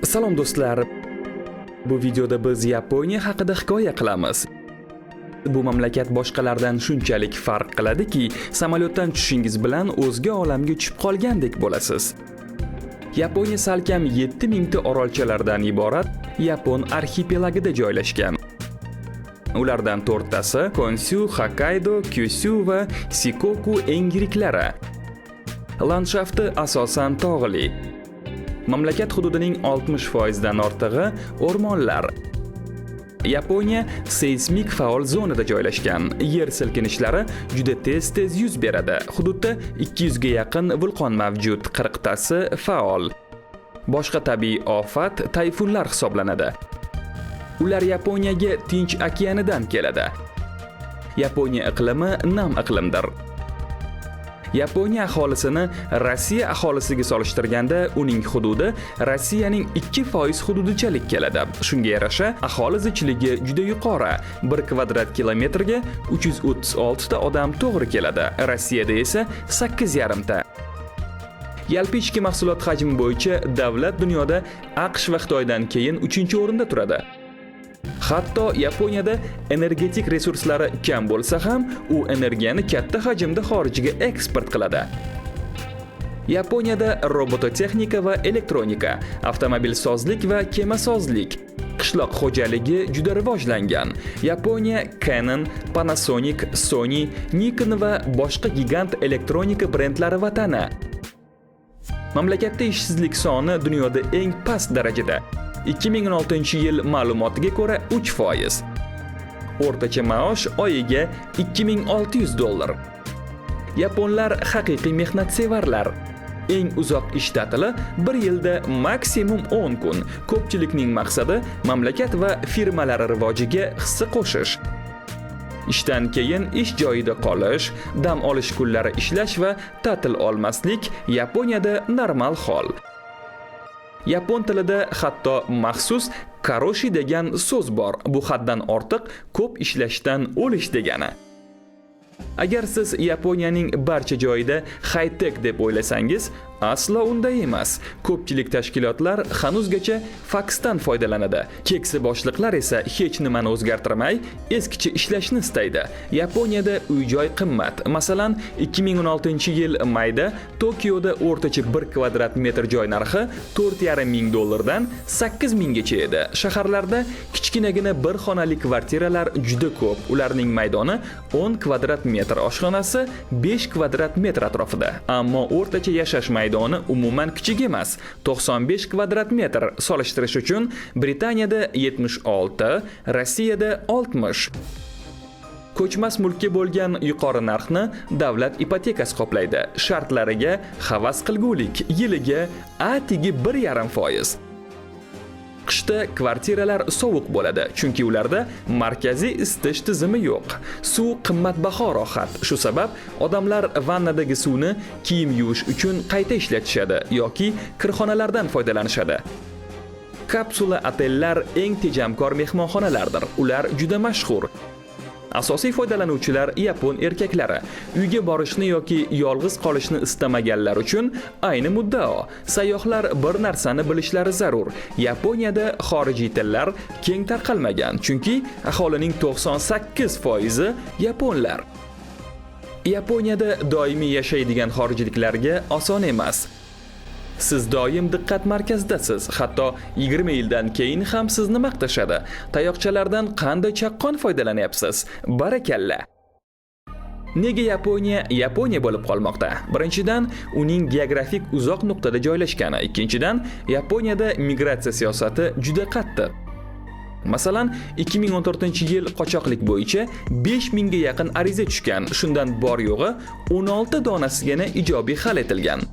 Salom, do'stlar. Bu videoda biz Yaponiya haqida hikoya qilamiz. Bu mamlakat boshqalardan shunchalik farq qiladiki, samolyotdan tushishingiz bilan o'zga olamga tushib qolgandek bo'lasiz. Yaponiya salkam 7000 ta orolchalardan iborat Yapon arxipelagida joylashgan. Ulardan to'rttasi Konsyu, Hokkaydo, Kyusyu va Sikoku eng yiriklari. Landshafti asosan tog'li. Mamlakat hududining 60% dan ortig'i o'rmonlar. Yaponiya seysmik faol zonada joylashgan. Yer silkinishlari juda tez-tez yuz beradi. Hududda 200 ga yaqin vulqon mavjud, 40 tasi faol. Boshqa tabiiy ofat tayfunlar hisoblanadi. Ular Yaponiyaga Tinch okeanidan keladi. Yaponiya iqlimi nam iqlimdir. Yaponiya aholisini Rossiya aholisiga solishtirganda, uning hududi Rossiyaning 2% hududichalik keladi. Shunga yarasha aholi zichligi juda yuqori. 1 kvadrat kilometrga 336 ta odam to'g'ri keladi. Rossiyada esa 8,5 ta. Yalpi ichki mahsulot hajmi bo'yicha davlat dunyoda AQSh va Xitoydan keyin 3-o'rinda turadi. Hatto Yaponiyada energetik resurslari kam bo'lsa ham, u energiyani katta hajmda xorijga eksport qiladi. Yaponiyada robototexnika va elektronika, avtomobilsozlik va kemasozlik, qishloq xo'jaligi juda rivojlangan. Yaponiya Canon, Panasonic, Sony, Nikon va boshqa gigant elektronika brendlari vatani. Mamlakatda ishsizlik soni dunyoda eng past darajada. 2016-yil ma'lumotiga ko'ra, 3%. O'rtacha maosh oyiga 2600 dollar. Yaponlar haqiqiy mehnatsevarlar. Eng uzoq ish ta'tili bir yilda maksimum 10 kun. Ko'pchilikning maqsadi mamlakat va firmalari rivojiga hissa qo'shish. Ishdan keyin ish joyida qolish, dam olish kunlari ishlash va ta'til olmaslik Yaponiyada normal hol. Yapon tilida hatto maxsus karoshi degan so'z bor. Bu haddan ortiq ko'p ishlashdan o'lish degani. Agar siz Yaponiyaning barcha joyida high-tech deb o'ylasangiz, aslo unday emas. Ko'pchilik tashkilotlar hanuzgacha faksdan foydalanadi. Keksa boshliqlar esa hech nimani o'zgartirmay, eskicha ishlashni istaydi. Yaponiyada uy-joy qimmat. Masalan, 2016-yil mayda Tokioda o'rtacha 1 kvadrat metr joy narxi 4,5 ming dollardan 8 minggacha edi. Shaharlarda kichkinagina bir xonali kvartiralar juda ko'p. Ularning maydoni 10 kvadrat metr, oshxonasi 5 kvadrat metr atrofida. Ammo o'rtacha yashash maydoni umuman kichik emas. 95 kvadrat metr. Solishtirish uchun, Britaniyada 76, Rossiyada 60. Ko'chmas mulkka bo'lgan yuqori narxni davlat ipotekasi qoplaydi. Shartlariga havas qilgulik, yiliga atigi 1,5%. Qishda kvartiralar sovuq bo'ladi, chunki ularda markaziy isitish tizimi yo'q. Suv qimmatbaho rohat. Shu sabab odamlar vannadagi suvni kiyim yuvish uchun qayta ishlatishadi yoki kirxonalardan foydalanishadi. Kapsula otellar eng tejamkor mehmonxonalardir. Ular juda mashhur. Asosiy foydalanuvchilar yapon erkaklari. Uyga borishni yoki yolg'iz qolishni istamaganlar uchun ayni muddao. Sayyohlar bir narsani bilishlari zarur. Yaponiyada xorijiy tillar keng tarqalmagan, chunki aholining 98% yaponlar. Yaponiyada doimiy yashaydigan xorijliklarga oson emas. Siz doim diqqat markazidasiz. Hatto 20 yildan keyin ham sizni maqtashadi. Tayoqchalardan qanday chaqqon foydalanyapsiz? Barakalla. Nega Yaponiya Yaponiya bo'lib qolmoqda? Birinchidan, uning geografik uzoq nuqtada joylashgani. Ikkinchidan, Yaponiyada migratsiya siyosati juda qattiq. Masalan, 2014-yil qochoqlik bo'yicha 5000 ga yaqin ariza tushgan. Shundan bor yo'g'i 16 donasigina ijobiy hal etilgan.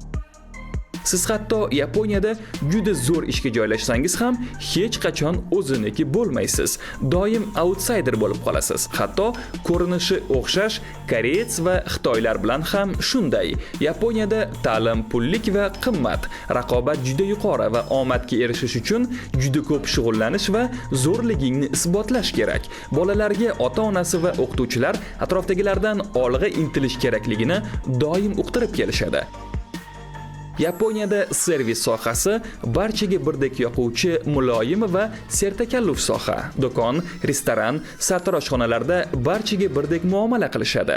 Siz hatto Yaponiyada juda zo'r ishga joylashsangiz ham, hech qachon o'ziniki bo'lmaysiz. Doim outsider bo'lib qolasiz. Hatto ko'rinishi o'xshash koreys va xitoylar bilan ham shunday. Yaponiyada ta'lim pullik va qimmat. Raqobat juda yuqori va omadga erishish uchun juda ko'p shug'ullanish va zo'rligingni isbotlash kerak. Bolalarga ota-onasi va o'qituvchilar atrofdagilardan olg'a intilish kerakligini doim uqtirib kelishadi. Yaponiyada servis sohasi barchaga birdek yoquvchi muloyim va sertakalluf soha. Do'kon, restoran, sartaroshxonalarda barchaga birdek muomala qilishadi.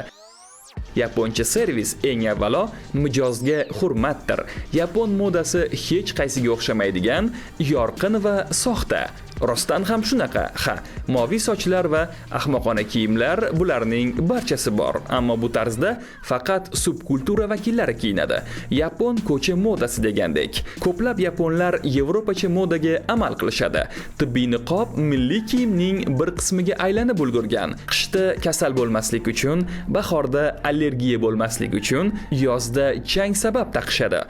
Yaponcha servis eng avvalo mijozga hurmatdir. Yapon modasi hech qaysiga o'xshamaydigan, yorqin va soxta. Rostdan ham shunaqa. Ha, moviy sochlar va ahmoqona kiyimlar, bularning barchasi bor. Ammo bu tarzda faqat subkultura vakillari kiyinadi. Yapon ko'cha modasi degandek. Ko'plab yaponlar yevropacha modaga amal qilishadi. Tibbiy niqob milliy kiyimning bir qismiga aylanib ulgurgan. Qishda kasal bo'lmaslik uchun, bahorda allergiya bo'lmaslik uchun, yozda chang sabab taqishadi.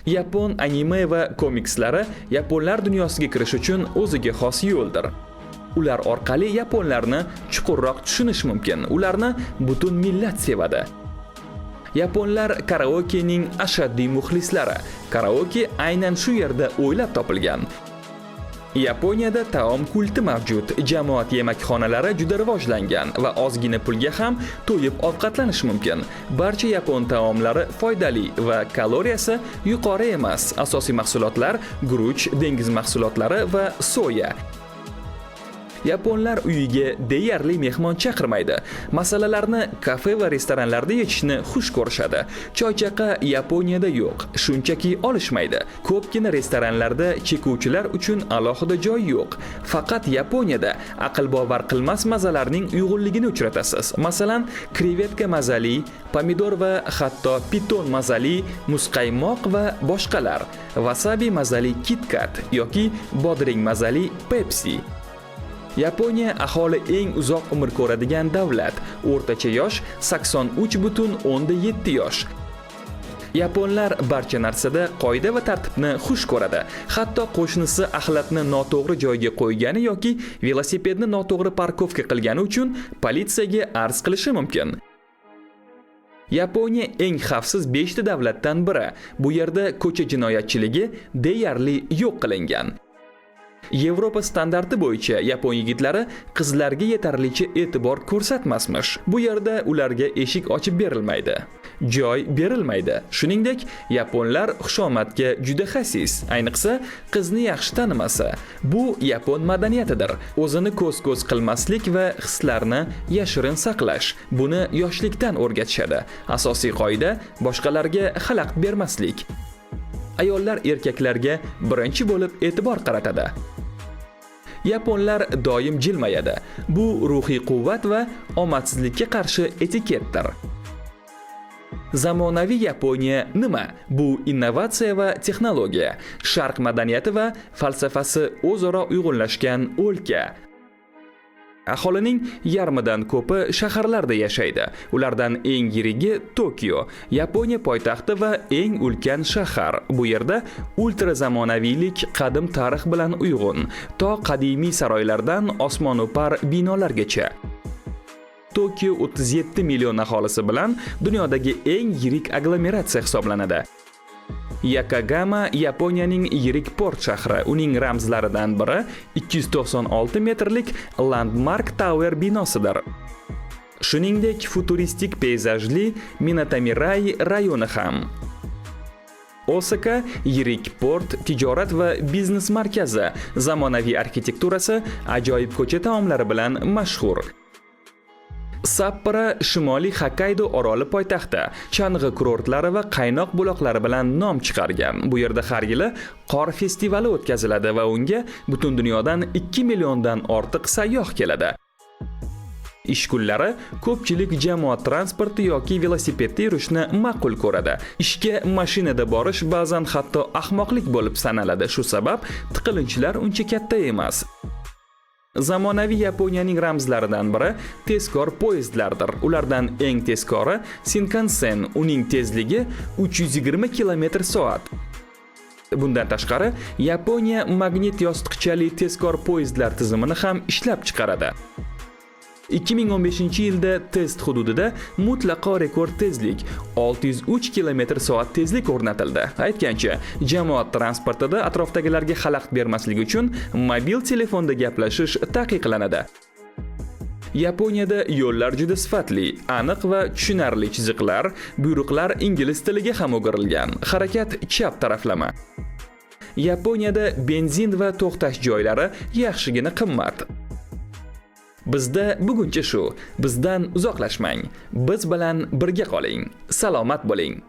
Yapon anime va komikslari yaponlar dunyosiga kirish uchun o'ziga xos yo'ldir. Ular orqali yaponlarni chuqurroq tushunish mumkin. Ularni butun millat sevadi. Yaponlar karaokening ashaddiy muxlislari. Karaoke aynan shu yerda o'ylab topilgan. Yaponiyada taom kulti mavjud. Jamoat yemakxonalari juda rivojlangan va ozgina pulga ham to'yib ovqatlanish mumkin. Barcha yapon taomlari foydali va kaloriyasi yuqori emas. Asosiy mahsulotlar guruch, dengiz mahsulotlari va soya. Yaponlar uyiga deyarli mehmon chaqirmaydi. Masalalarni kafe va restoranlarda yechishni xush ko'rishadi. Choychaqa Yaponiyada yo'q, shunchaki olishmaydi. Ko'pgina restoranlarda chekuvchilar uchun alohida joy yo'q. Faqat Yaponiyada aql bovar qilmas mazalarning uyg'unligini uchratasiz. Masalan, krevetka mazali, pomidor va hatto piton mazali muzqaymoq va boshqalar. Wasabi mazali KitKat yoki bodring mazali Pepsi. Yaponiya aholi eng uzoq umr ko'radigan davlat. O'rtacha yosh 83,7 yosh. Yaponlar barcha narsada qoida va tartibni xush ko'radi. Hatto qo'shnisi axlatni noto'g'ri joyga qo'ygani yoki velosipedni noto'g'ri парковка qilgani uchun politsiyaga arz qilishi mumkin. Yaponiya eng xavfsiz 5 ta davlatdan biri. Bu yerda ko'cha jinoyatchiligi deyarli yo'q qilingan. Yevropa standarti bo'yicha yapon yigitlari qizlarga yetarlicha e'tibor ko'rsatmasmish. Bu yerda ularga eshik ochib berilmaydi, joy berilmaydi. Shuningdek, yaponlar xushomadga juda xasis, ayniqsa qizni yaxshi tanimasa. Bu yapon madaniyatidir. O'zini ko'z-ko'z qilmaslik va hislarni yashirin saqlash. Buni yoshlikdan o'rgatishadi. Asosiy qoida: boshqalarga xalaqit bermaslik. Ayollar erkaklarga birinchi bo'lib e'tibor qaratadi. Yaponlar doim jilmayadi. Bu ruhiy quvvat va omadsizlikka qarshi etiketdir. Zamonaviy Yaponiya nima? Bu innovatsiya va texnologiya, sharq madaniyati va falsafasi o'zaro uyg'unlashgan o'lka. Aholining yarmidan ko'pi shaharlarda yashaydi. Ulardan eng yirigi Tokio, Yaponiya poytaxti va eng ulkan shahar. Bu yerda ultra zamonaviylik qadim tarix bilan uyg'un, to qadimiy saroylardan osmono'par binolargacha. Tokio 37 million aholisi bilan dunyodagi eng yirik aglomeratsiya hisoblanadi. Yakagama Yaponiyaning yirik port shahri. Uning ramzlaridan biri 296 metrlik Landmark Tower binosidir. Shuningdek, futuristik peyzajli Minatomirai rayoni ham. Osaka yirik port, tijorat va biznes markazi, zamonaviy arxitekturasi, ajoyib ko'cha taomlari bilan mashhur. Sapporo shimoliy Hokkaydo oroli poytaxti, chang'i kurortlari va qaynoq buloqlari bilan nom chiqargan. Bu yerda har yili qor festivali o'tkaziladi va unga butun dunyodan 2 milliondan ortiq sayyoh keladi. Ish kunlari ko'pchilik jamoat transporti yoki velosipedda yurishni ma'qul ko'radi. Ishga mashinada borish ba'zan hatto ahmoqlik bo'lib sanaladi. Shu sabab tiqilinchlar uncha katta emas. Zamonaviy Yaponiyaning ramzlaridan biri tezkor poyezdlardir. Ulardan eng tezkori Shinkansen, uning tezligi 320 km/soat. Bundan tashqari, Yaponiya magnit yostiqchali tezkor poyezdlar tizimini ham ishlab chiqaradi. 2015-yilda test hududida mutlaqo rekord tezlik 603 km/soat tezlik o'rnatildi. Aytgancha, jamoat transportida atrofdagilarga xalaqit bermaslik uchun mobil telefonda gaplashish taqiqlanadi. Yaponiyada yo'llar juda sifatli, aniq va tushunarli chiziqlar, buyruqlar ingliz tiliga ham o'girilgan. Harakat chap taraflama. Yaponiyada benzin va to'xtash joylari yaxshigina qimmat. Bizda buguncha shu. Bizdan uzoqlashmang. Biz bilan birga qoling. Salomat bo'ling.